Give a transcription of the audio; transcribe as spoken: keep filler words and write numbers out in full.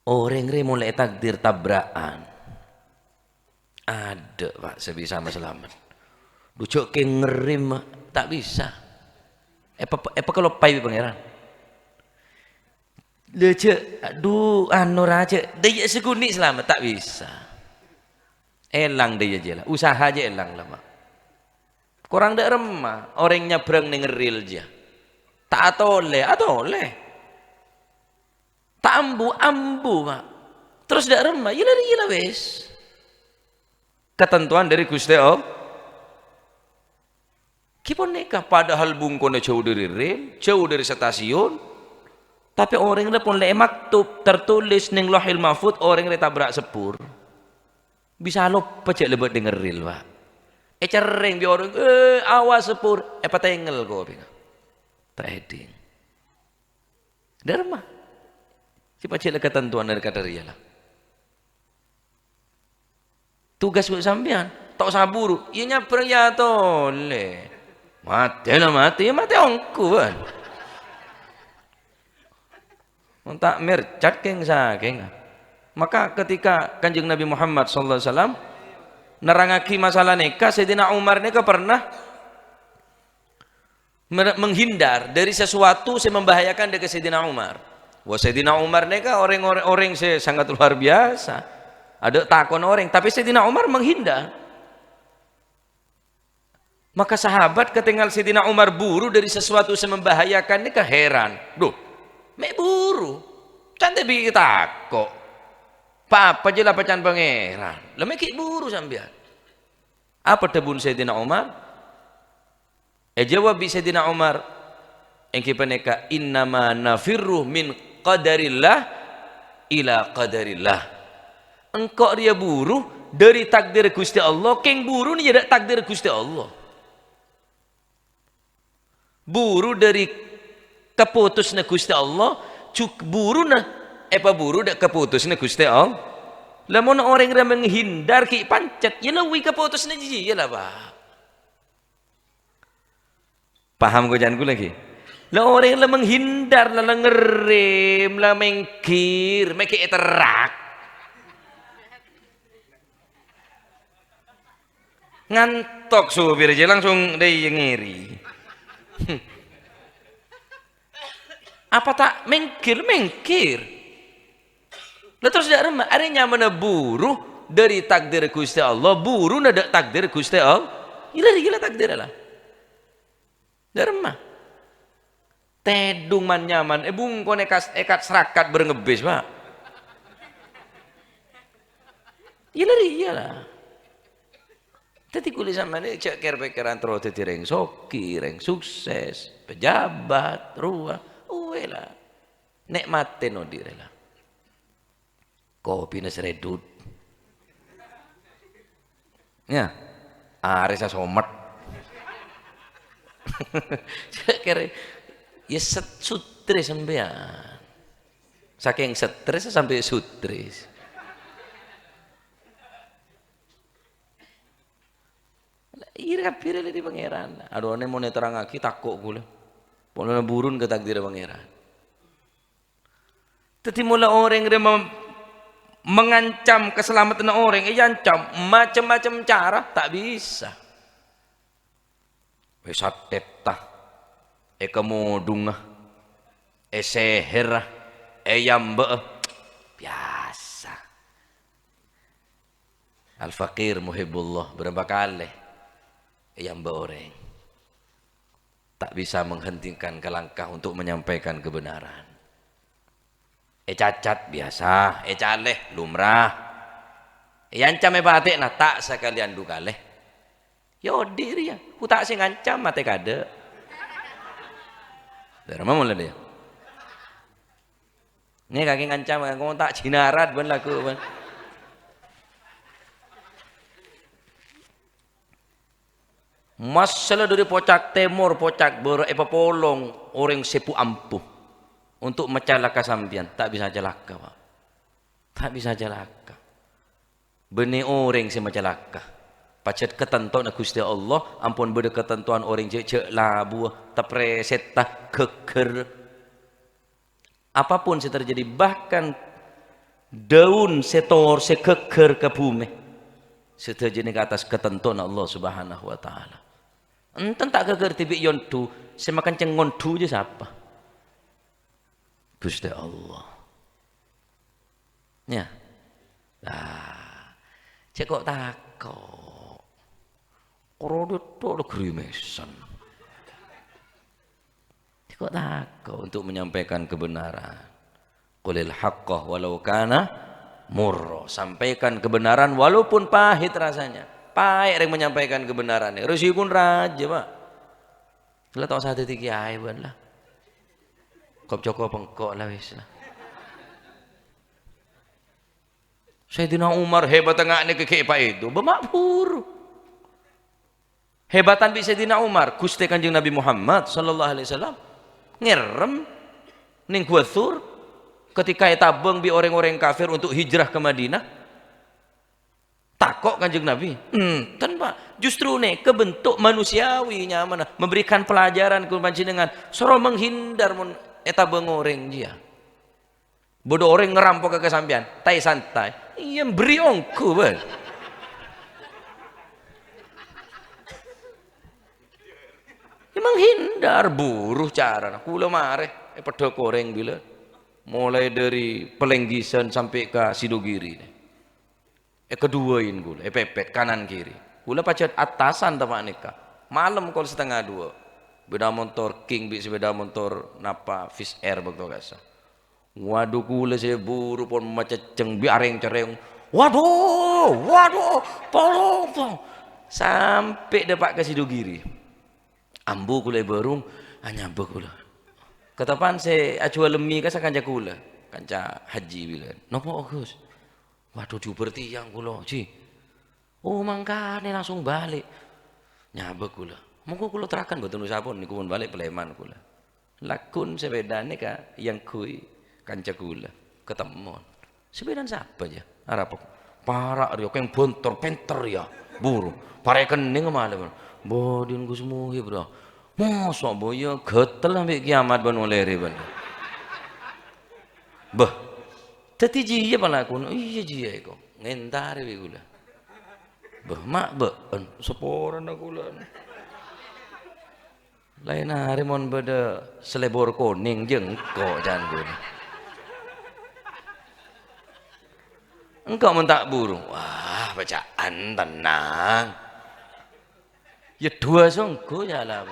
Orèng rè molaè takdir tabra'an. Adâ', Pak, sè bisa masalamet. Dhu jhâ' kèng ngerrèm, ta' bisa. Èpa-, èpakaloppaè bi' Pangèran. Lha jhâ', adhu, anu ra jhâ', dâjâ sakonè' salamet, ta' bisa. Èlang dâjâ jiyâ la. Usaha jiyâ èlang la, Pak. Korang dâ' remma, orèng nyabrang neng ril jiyâ. Ta' atolè, atolè. Ta' ambu, ambu, Pak. Terros dâ' remma, iyâ la, iyâ la wis. Katantowan dâri Ghustè Allah. Ghi ponèka, padahal bungkona jhâu dâri ril, jhâu dâri stasiun, tapè orèng rè pon la èmaktub, tertulis neng Lauhil Mahfudz, orèng rè tabrak sepur. Bisa loppa jhâ' la bâdâ neng ril, Pak. Ècerrèng bi' orèng, "Eh, awas sepur," èpatèngngel kopèngnga. Ta' èdhing. Dâ' remma. Sè pajhât la katantowan dâri kadâ' rèya la. Tugas bi' sampèyan, ta' osa buru. Iyâ nyabrang iyâ atolè. Matè la matè, iyâ matè ongghu, bân. Mon ta' mercat kèng-sakèngnga. Maka ketika Kanjeng Nabi Muhammad sallallahu alaihi wasallam nerrangngaghi masalah nèka, Sayyidina Umar nèka pernah mer-, menghindar dari sesuatu sè membahayakan dâ' ka Sayyidina Umar. Wah, Sayyidina Umar nèka orèng-orèng, orèng sè sangat luar biasa. Adâ' takon orèng, tapè Sayyidina Umar menghindar. Maka sahabat katèngal Sayyidina Umar buru dâri sesuatu sè membahayakan nèka heran. "Dhu, mè' buru? Can ta' bi' tako'. Pa-apa jiyâ la paca'an Pangèran. La mè' ghi' buru sampèyan?" Apa dhâbuna Sayyidina Umar? Èjâwâb bi' Sayyidina Umar, èngghi panèka, "Innama nafirru min qadarillah ila qadarillah." Engko' rèya buru dâri takdir Ghustè Allah, kèng buruna jâ' dâ' takdir Ghustè Allah. Buru dâri kapotosanna Ghustè Allah, jug-, buruna èpaburu dâ' kapotosanna Ghustè Allah. Lamon orèng rèya menghindar ghi' pancet, iyâ la wè kapotosanna jiyâ la, Pak. Paham koca'an kaulâ ghi? La orèng la menghindar, la, la ngerrèm, la mèngghir, mè' ghi' èterrak. Ngantok sopir jiyâ langsung dâ' iyâ ngèrè. Apa ta' mèngghir? Mèngghir. La terros dâ' remma, arèya nyamana buru dâri takdir Ghustè Allah, buruna dâ' takdir Ghustè Allah. Iyâ la, iyâ la takdir la. Dâ' remma. Tèdung man-nyaman, è bungkona èkas-, èkat sarakat bâreng ebbis, Pak. Iyâ la, iyâ la. Dâddhi kaulâ sampèyan jhâ' kèr-pèkkèran terro dâddhi rèng soghi, rèng sukses, pejabat, rowa. Uwè la. Nè'matè nodi' rè la. Kopina sèrèdhut. Yâ, arè sasomet. Jhâ' kèra, yâ set-, sutrè sampèyan. Sakèng strès sampè' sutrè. Iyâ kabbhi rè dâri Pangèran. Adhu, nè mon èterrangngaghi tako' kaulâ. Polana burun ka takdirra Pangèran. Dâddhi, mola orèng rè mem-, mengancam kasalameddhânna orèng, èancam macem-macem cara, ta' bisa. Èsathètta, èkamodhunga, èsèhèrra, èyambâ'â, biyasa. Al-Faqir Muhibbullah, bârâmpa kalè èyambâ orèng. Tak bisa menghentikan ke langkah untuk menyampaikan kebenaran. Ècacat, biyasa. Ècalè, lumrah. Èancam èpatè'ana, ta' sakalèyan du kalè. Yâ odi' rèya, ku ta' sè ngancam, matè kaadâ'. Dârâmma mola dâ' iyâ. Nè kakè ngancam, engko' ta' jinarat bân lagghu', bân. Massèla dâri pocak tèmor, pocak bârâ' èpapolong orèng sè bu-ambu untuk macalaka sampèyan, ta' bisa calaka, Pak. Ta' bisa calaka. Bânnè orèng sè macalaka. Pajhât katantona Ghustè Allah, ampon bâdâ katantowan orèng jhâ'-jhâ' labuwâ, taprèsètta, ghâgghâr. Apapun sè terjadi, bahkan Daun sè tor-, sè ghâggâr ka bhumè. Sadhâjâna ka attas katantona Allah Subhanahu wa Ta'ala. Enten ta' ghâggâr dhibi' èyonḍhu, sè makenceng ngonḍhu jâ sapa? Ghustè Allah. Yâ. Lah, cè' ko' tako'. Koro ḍuḍḍu' lo grimèsan. Cè' ko' tako' untuk menyampaikan kebenaran. Qulil haqqa walau kana murra. Sampaikan kebenaran walaupun pahit rasanya. Paè' rèng menyampaikan kebenaran. Rèsèkona rajâ, Pak. La ta' osa dhâddhi kèyaè bân la. Kop-cokop engko' la wis la. Sayyidina Umar hebat nga' nèka ghi' paèḍu, bâ ma' buru. Hebatan bi' Sayyidina Umar, Ghustè Kanjeng Nabi Muhammad sallallahu alaihi wasallam ngèrèm neng Gua Tsur ketika ètabâng bi' orèng-orèng kafir untuk hijrah ka Madinah. Tako' Kanjeng Nabi? Enten, Pak. Justru nèka bentuk manusiawi nyamana, memberikan pelajaran ka panjhennengngan. Soro menghindar mon ètabâng orèng jiyâ. Bâḍâ orèng ngarampoka ka sampèyan, taè santai. Iyâ, bherri' ongghu, bân. Iyâ, menghindar, buru carana. Kaulâ marè, è Peḍḍhâ Korèng bilân. Molaè ḍâri Palènggisan sampè' ka Sidogiri. Èkaḍuwâi kaulâ, èpèpèt kanan kiri. Kaulâ pajhât attasan tempat nèka. Malem kol satengnga ḍuwâ'. Sepeda motor King bi' sepeda motor napa Fish Air bâkto ka'issa'. Waduh, kaulâ sè buru pon macèccèng bi' arèng-cerrèng. "Waduh, waduh, tolong, tolong." Sampè' ḍâpa' ka Sidogiri. Ambu kaulâ èbârung, anyabâ kaulâ. Katapa'an sè ajhuwâl lemmi ka sakanca kaulâ, kanca haji bilân. "Napa, Gus?" "Waduh, jhubâr tèyang kaulâ, Ji." "Oh, mangkana langsung bâli'." Nyabâ kaulâ. "Monggo kaulâ terraghân bhunten usapon, nèko pon bâli' palèman kaulâ." Lagghu' sepedana ka èyangghuy kanca kaulâ. Katemmon. "Sepedana sapa, jâ?" "Arapa." "Para' rèya, Keng Bontor, pènter, yâ. Buru. Parèkennèng malem." "Bâḍin Gus Muhib, bro." "Mosok, bo, yâ, ghâtel ambi' kiamat bân olèrè, bân." Bâh. Dhâddhi jiyâ palakona. "Iyâ, jiyâ, èko." Ngèntarè bi' kaulâ. Bâh, ma' bâ'en, saporana kaulâ. Laèn arè mon bâḍâ salèbor konèng, jâ engko' can kaulâ. Engko' mon ta' buru. Wah, bâca'an tennang. Yâ, ḍuwâ' songghu, yâ, la.